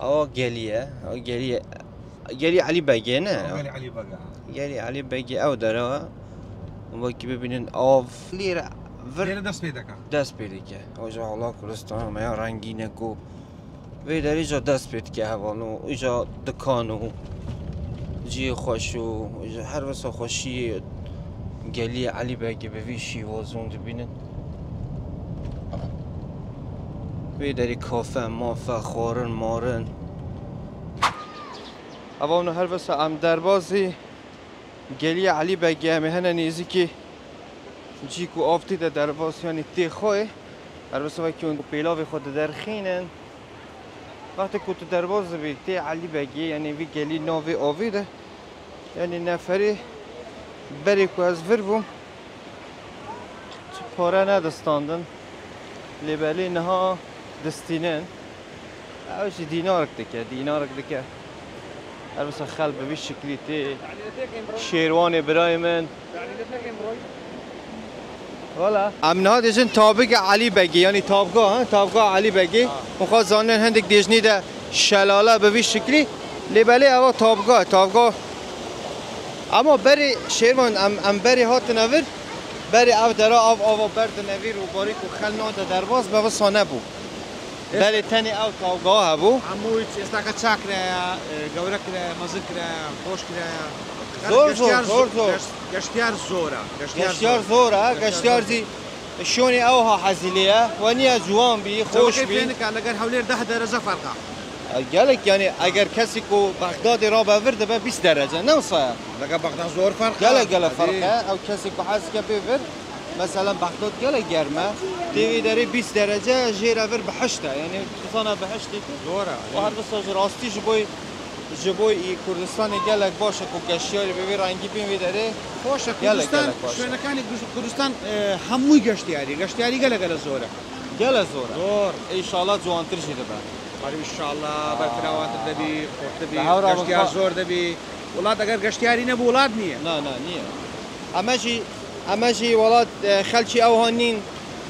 Awa gelî ye. Awa gelî ye. Gelî Elî Begê ne? Awa gelî Elî Begê. Gelî Elî Begê ew dera. Wekî bibînin av. Lêre vir. Lêre dest pê dike. Dest pê dike. Oja hala Kurdistan me ya rengîn e ku Vê derê îca dest pê dike hevalno, îca dikan û cihê xweş û îca her wisa xweşiyê geliyê Elî Begê bi vî şîvazon dibînin. Vê derê kafe, mafe, xwarin, marin. Hevalno her wisa em derbazî Geliyê Elî Begê, em ê hene nêzîkî cî ku av tê de derbas, yanî tê xwe ye. Her wisa wekî hûn pêlavê xwe diderxînin. Wextê ku tu derbas dibî tê Elî Begê, yanî vî gelî navê avê de, Yanî neferî berê ku ez vir bûm, tu pare nedistandin. Lê belê niha distînin. Ew jî dînarik dike, dînarik dike. Her wisa xel bi vî şiklî tê. Şêrwanê birayê min. Wala. Em niha dêjin Tabigê Elî Begê, yanî Tabga, ha? Tabga Elî Begê. Ha. Min xwest zanîn hindik dêjnî de şelale bi vî şiklî. Lê belê eva Tabga, Tabga. Ama berê Şêrvan, em, em berê hatine vir. Berê ev dera av ava berdine vî rûbarî ku xel nade derbas, be wisa nebû. Belê tenê ew Tabga hebû. Hemû îstaka çak kiraya, e, gewre kiraya, mezin kiraya, xweş kiraya. Zor, zor, geştiyar zor, zo-, zor. Geş-, geştiyar zor e. Geştiyar zor e. Geştiyar zor. Geştiyar zî şonê ew ha hezîlê ye. We niye ciwan bî, xweş bî. Fênika leger Hewlêr deh derece ferq e. E, gelek, yanî eger kesî ku Bexdadê rabe vir dibe bîst derece. Ne wisa ye? Leger Bexdad zor ferq e. Gelek, gelek ferq e. Ew kesî ku hez ke bê vir, mesela Bexdad gelek germ e. Tê vê derê bîst derece jêre vir bihişt e. Yanî tu zana bihiştê ku. Zor e. Û her wisa ji rastî ji bo Ji bo î Kurdistanê gelek baş e ku geştiyarî bi vî rengî bên vê derê. Xweş e, gelek, Kurdistan, gelek baş e. Şwênekanê Kur-, Kurdistan, e, hemû geştiyarî. Geştiyarî gelek gelek zor e. Gelek zor e. Zor. Înşallah ciwantir jî dibe. Arî înşallah, berfirawantir debî, xurt debî, bi hewra geştiyar xwe- zor debî. Welat eger geştiyarî nebû, welat niye. Na, na, niye. Eme jî, eme jî welat, e, xelkî ew han nîn.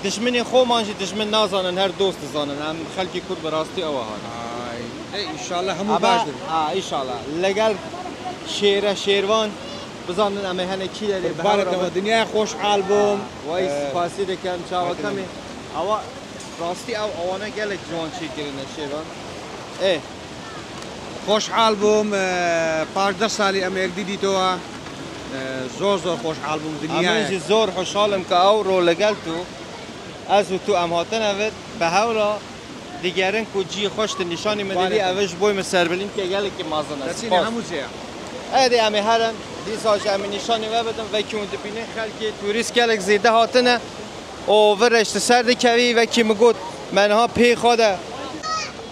Dijminên xweman jî dijmin nazanin, her dost dizanin. Em xelkê Kurd bi rastî ew a hanin. Ay, ê, înşallah hemû baş dibin. Ha, înşallah. Legel Şêre, Şêrvan bizanin em ê hene kî derê. Qurbanê te be, dinyaya xweşhal bûm. Vay, spasî dikim, çawa kemî. Awa rastî ew awana gelek ciwan çêkirine Şêrvan. Ê. Xweşhal bûm, e, pazdeh salî em êkdî dîtowa. E, zor zor xweşhal bûm, dinyaya. Em jî zor xweşhal im ke ewro legel tu. Ez û tu em hatine vir, bi hewla digerin ku cihê xweş tu nîşanî min didî, ev ji bo min serbilînkê gelekî mezin e. Spas. Hemû cihê. Êdî em ê herin, dîsa jî em ê nîşanî we bidin, vekî hûn dibînin xelkê turîst gelek zêde hatine û vir re ji ser dikevî, vekî min got, me niha pê xwe de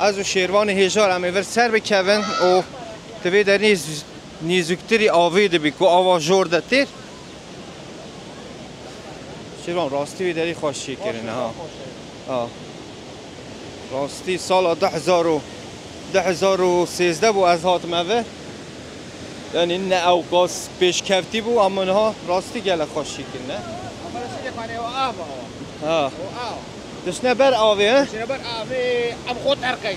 ez û Şêrvanê Hêjar em ê vir ser bikevin û tu vê derî nîzûktirî avê dibî ku ava jor de têr. Şêrvan, rastî wê derî xweş çêkirine, ha. Ha. Rastî sala du hezar û, du hezar û sêzdeh bû ez hatime vir. Yanî ne ew qas pêşkevtî bû, ama niha rastî gelek xweş çêkirine. Ha. Dişne ber avê, he? Dişne ber avê, em xwe terqey.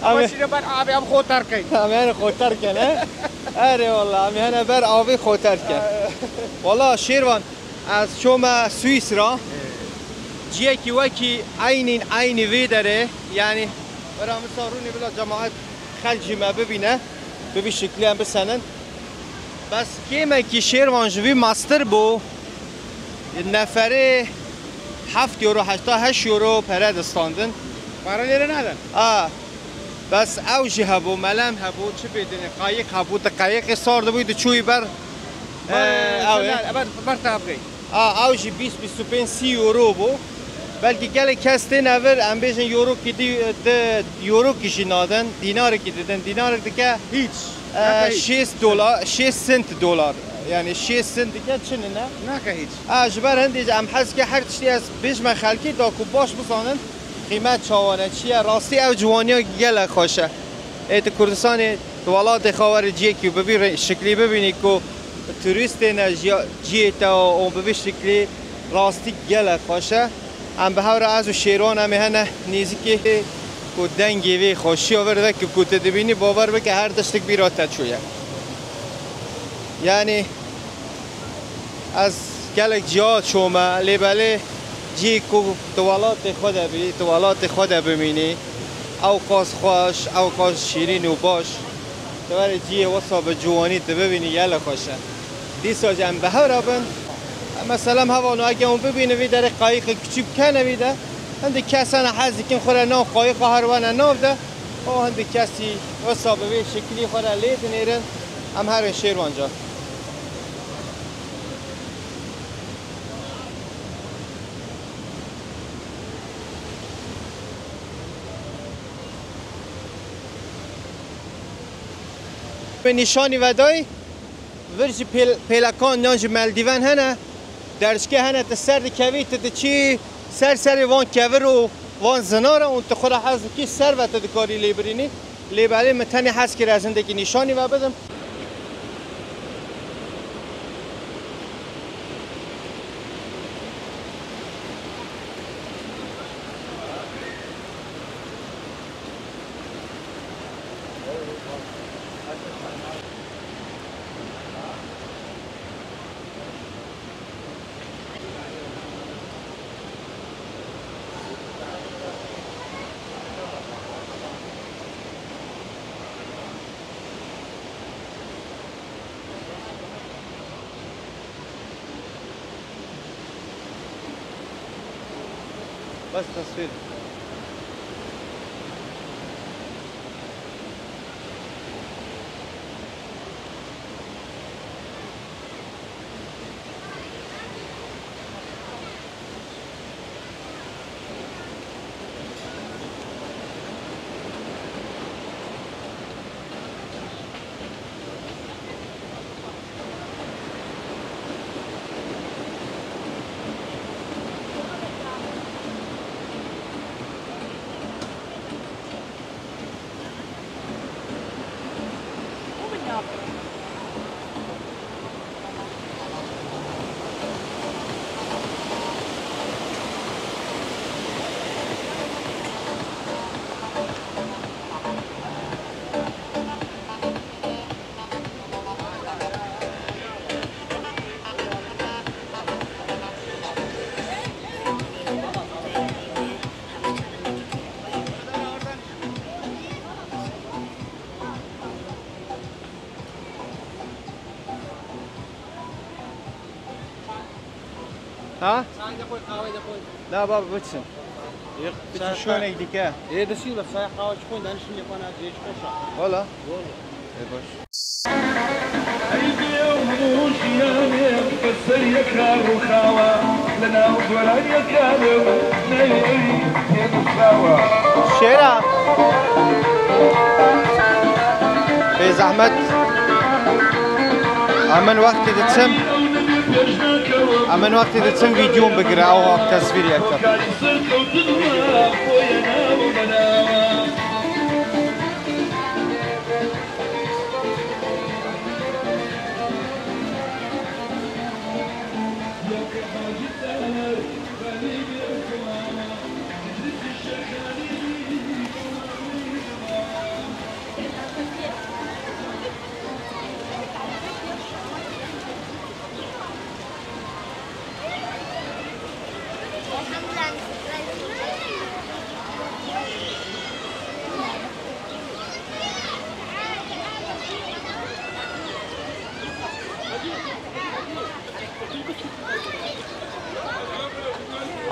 Em ê şîne ber avê, em xwe terqey. Em ê xwe terqen, he? Erê wala, em ê hene ber avê xwe terqen. Wala Şêrvan, ez çome Swîsra. Ciyekî wekî eynîn eynî vê derê, yanî, wera min sa rûnê bila cemaet xelk jî me bibîne, bi vî şiklî em bisenin. Bes kêmekî Şêrvan ji vî mestir bû. Neferê heft euro, heta heşt euro pere distandin. Para lêre nadin. A, bes ew jî hebû, melem hebû, çi pê dinê, qayîq hebû, di qayîqê sar dibûyî, diçûyî ber, e, ew ê. Ber, ber, ber tabgey. A, ew jî bîst, bîst û pênc, sî euro bû. Belkî gelek kes têne vir, em bêjin eurokî di, di eurokî jî nadin, dînarekî didin, dînarek dike. Hîç. E, nake hîç. Şêst dolar, şêst sent dolar. Yani şêst sent dike çi nine? Nake hîç. A, ji ber hindê jî em hez ke her tiştî ez bêjme xelkî da ku baş bizanin qîmet çawan e, çi ye. Rastî ew ciwaniya gelek xweş e. Ê tu Kurdistanê, tu welatê xwe were ciyekî bi vî rê-, şiklî bibînî ku turîst têne jiya-, ciyê te û bi vî şiklî rastî gelek xweş e. Em bi hev re ez û Şêrwan em ê hene nêzîkê ku dengê vê xweşiya vir veke ku tu dibînî, bawer bike her tiştik bîra te çûye. Yanî ez gelek ciya çûme, lê belê cî ku tu welatê xwe de bî, tu welatê xwe de bimînî, ew qas xweş, ew qas şîrîn û baş. Tu werê cihê wisa bi ciwanî tu bibînî, gelek xweş e. Dîsa jî em bi hev re bin. Mesela em hevalno eke hûn bibînin vî derê qayîqek kiçîk bikene vî de. Hindî kes hene hez dikin xwe re nav qayîqa her wene nav de. O hindî kesî wisa bi vê şekilî xwe re lê dinêrin. Em herin Şêrwan ca. Nîşanî vedayî, vir jî pêl-, pêlekan yan jî meldîven hene, derçke hene, tu ser dikevî, tu diçî ser serê van kevir û van zinara û tu xwe re hez dikî ser ve tu dikarî lê birînî. Lê belê min tenê hez kir ez hindekî nîşanî ve bidim. بس تصوير. Ha? Çayê de xwe, qehweyê de xwe. Na baba, biçin. Yok, biçin çay, şöyle gidike. Ê, biçin bak, çay, qehwe çi xwin, danişin lê xwe, ne, cê çi xweş e. Valla. Valla. E, baş. Şêra. Bê zehmet. Em min wextê diçim. Em min wextê diçim vîdyon bigire, ew wext tesvîriyeke.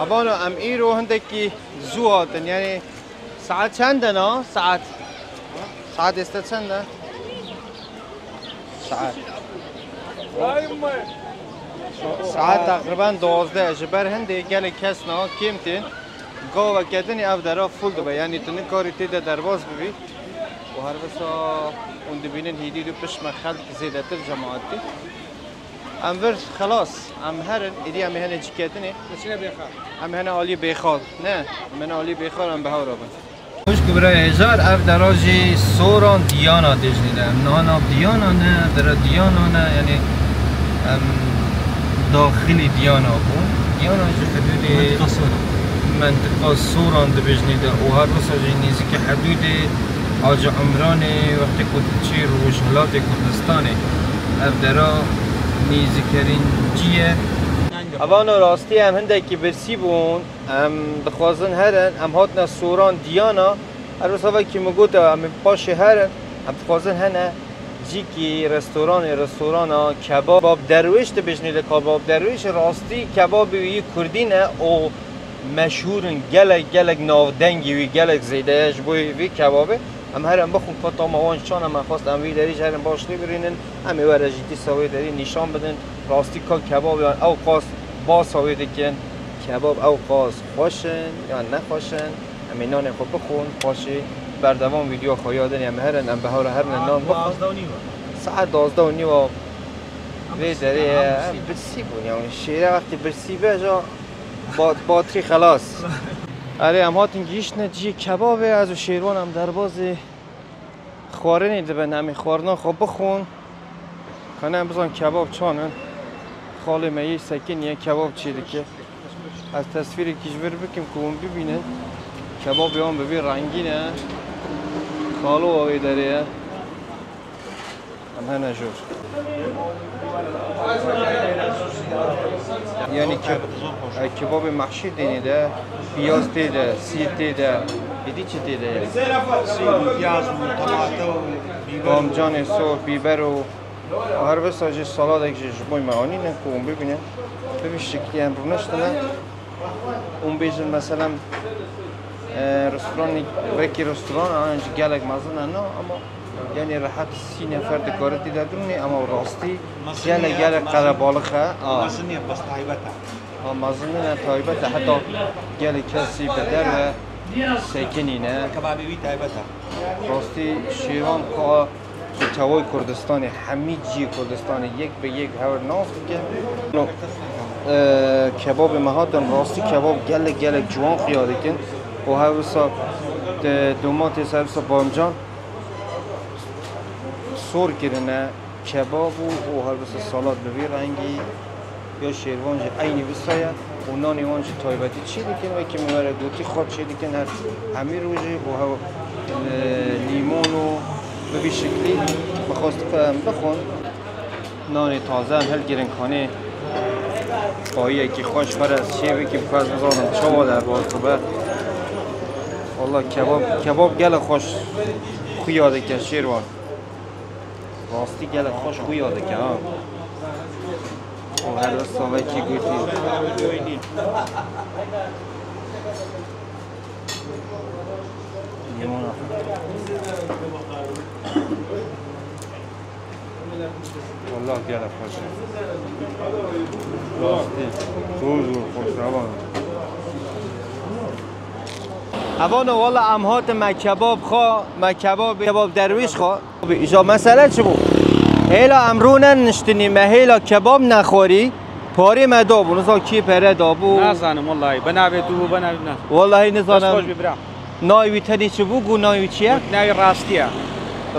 Evano em îro hindekî zû hatin, yanî saet çend e na? Saet, saet êste çend e? Saet. Saet teqrîben duwazdeh. Ji ber hindê gelek kes niha kêm tên. Gaveke dinê ev dera fûl dibe. Yanî tu nikarî tê de derbas bibî. Û her wisa hûn dibînin hîdî dû pişt me xelk zêdetir cemaetî. Em vir xelas, em herin, êdî em ê hene cî ketinê. Diçine Bêxal. Em hene alî Bêxal. Ne, em hene alî Bêxal, em bi hev re bin. Xwişk û birayê hêjar, ev dera jî Soran Diyana tê jinê de. Em niha nav Diyana ne, ev dera Diyana ne, yanî em daxilî Diyana bûn. Diyana jî hidûdê Mentiqa Soran. Mentiqa Soran dibêjinê de û her wisa jî nêzîkî hidûdê Hacî Umranê, wextê ku tu çî rojhilatê Kurdistanê, ev dera nêzîkerîn cî ye. Evano rastî em hindekî birsî bûn. Em dixwazin herin, em hatine Soran Diyana. Her wisa vekî min got, em ê paşê herin, em dixwazin hene cîkî restoranê, restorana Kebab Derwêş dibêjinê de, Kebab Derwêş rastî kebabê wî kurdî ne û meşhûr in, gelek, gelek navdengî wî gelek zêde ye ji bo vî kebabê. Em herin bixwin ka tama wan çi ne, me xwest em vî derî jî herin baş lê birînin, em ê were jî dîsa wê derî nîşan bidin. Rastî ka kebab yan ew qas basa wê dikin. Kebab ew qas xweş in yan ne xweş in, em ê nanê xwe bixwin, paşê berdewam vîdyoya xwe ya din em herin, em bi hev re herin nan bixwin. Saet duwazdeh û nîva vê derê ye. Em birsî bûn, yani şêre wextê birsî be, ja bat-, batrî xelas. Erê, em hatin gihiştine cihê kebabê, ez û Şêrwan em derbazê xwarinê dibin, em ê xwarina xwe bixwin. Kane em bizan kebab çan in. Xalê me yê sekiniye, kebab çê dike. Ez tesvîrekî ji vir bikim ku hûn bibînin. Kebabê wan bi vî rengî ne. Xalo wa wê derê ye. Em hene jor. Yani ke-, e, kebabê mehşî tênê de, piyaz tê de, sîr tê de, êdî çi tê de ye? Sîr û piyaz û tomate û bîber. Bamcanê sor, bîber û her wisa jî saladek jî ji bo me anîne ku hûn bibînin. Bi vî şeklî em rûniştine. Hûn bêjin, meselem, e, restoranê, wekî restoran, an jî gelek mezin e, na, ama, yani, rehet sî nefer dikare tê de birûnê, ama rastî Mezin gelek, ya, gelek mezin. Qerebalix e. A. Mezin ya, bes taybet e. A, mezin nîne, taybet e, heta gelek kesî bi derve sekinîne. Kebabê wî taybet e. Rastî Şêrwan ka Ji çawayê Kurdistanê, hemî cihê Kurdistanê yek bi yek hewl nas dike. Eee, kebabê me hatin, rastî kebab gelek, gelek ciwan xuya dikin. Û her wisa, e, domates, her wisa bamcan sor kirine kebab û, û her wisa salat bi vî rengî. Ya Şêrvan jî eynî wisa ye û nanê wan jî taybetî çê dikin, wekî min were gotî xwe çê dikin her hemî rojê û hew, e, lîmon û bi vî şeklî bi xwestin em bixwin. Nanê taze em hilgirin kanê bayiyekî xweş xwe re ez çê bikim ku ez bizanim çawa derbas dibe. Wallah kebab, kebab gelek xweş xuya dike Şêrvan. Rastî gelek xweş xuya dike ha. Û her wisa wekî gotî. Limona. Wallah gelek xweş e. Rastî. Zor zor xweş e, hevan. Hevano, wala em hatin me kebab xwe, me kebab, kebab derwîş xwe. Îja mesele çi bû? Hêla em rû neniştinî, me hêla kebab nexwarî, parê me dabû, niza kî pere dabû? Nazanim wallahî, benavê tu bû, benavê nas. Wallahî nizanim. Dest xweş bî bira. Navê wî tenê çi bû, got navê wî çi ye? Got navê Rastî ye.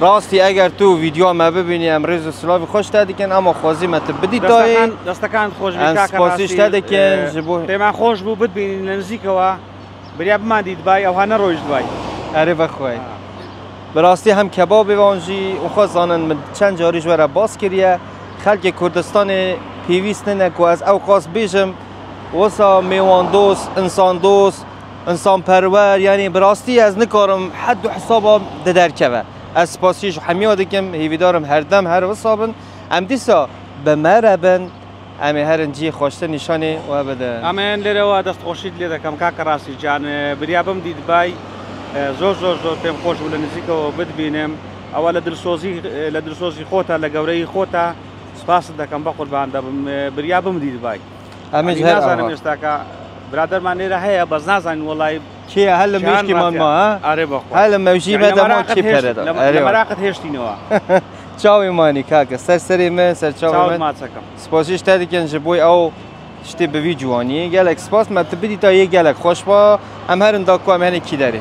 Rastî, eger tu vîdyoya me bibînî, em rêz û silavî xweş te dikin, ama xwezî me tu bidî dayê. Destekan, destekan xweş bî, em kaka spasî Rastî, te dikin, e, ji bo pê me xweş bû, bidbînî li nizîkewa. Biriya biman dî dibayî, ewha ne roj dibayî. Erê vexwey. Ha. Bi rastî hem kebabê wan jî, û xwe zanin, min çend carî ji we re bas kiriye. Xelkê Kurdistanê pêwîst nine ku ez ew qas bêjim. Wisa mêwandost, insandost, insanperwer, yanî bi rastî ez nikarim hed û hesaba di derkeve. Ez spasî ji hemiya dikim, hêvîdarim her dem her wisa bin. Em dîsa bi me re bin. Em ê herin cihê xweştir nîşanê we bidin. Em ên lêre we destxweşî lê dekem, kaka Rastî can, e, biriya bim dî dibayî, e, zor, zor, zor pêm xweş bû li nizîkê we bidbînim. Ewa li dilsozî, e, li dilsozî xwe te, li gewreyî xwe te. Spas dekem, be qurban de bim, e, biriya bim dî dibayî. Em ê Yanî ji her nazanim ava. Êstaka biraderman lêre heye, bes nazanin welayî. Kê ye? Hel li çiyan Mêşkî man ratiya. Ma, ha? Erê be xwe. Hel li mewjî Yanî me de ma meraqet kê hêşt-, pere da. Li, Erê li wa. Meraqet hêştîne wa. Çawê manî kaka, ser serê min, ser çawê Çaw min. Ma çekim. Spasî ji te dikin ji bo ew tiştê bi vî ciwanî. Gelek spas, me tu bidîta yê gelek xweş ba. Em herin da ku em henê kî derê.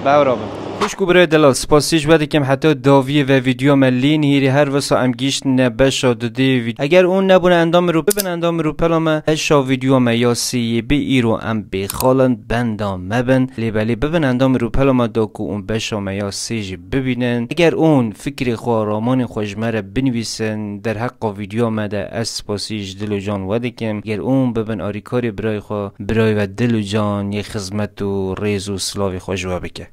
Bi hev re bin. Xwişk û birayê delal, spasî ji we dikim heta dawiyê ve vîdyoya me lê nihêrî, her wisa em gihîştine beşa dudê vî-, eger hûn nebûne endamê rû-, bibin endamê rûpela me, beşa vîdyoya me ya sê yê bi îro em bêxalin, benda me bin. Lê belê bibin endamê rûpela me da ku hûn beşa me ya sê jî bibînin. Eger hûn fikrê xwe, ramanê xwe ji me re binivîsin, derheqa vîdyoya me de ez spasî ji dil û can we dikim. Eger hûn bibin arîkarê birayê xwe, birayê we dil û can yê xizmet û rêz û silavê xwe ji we bike.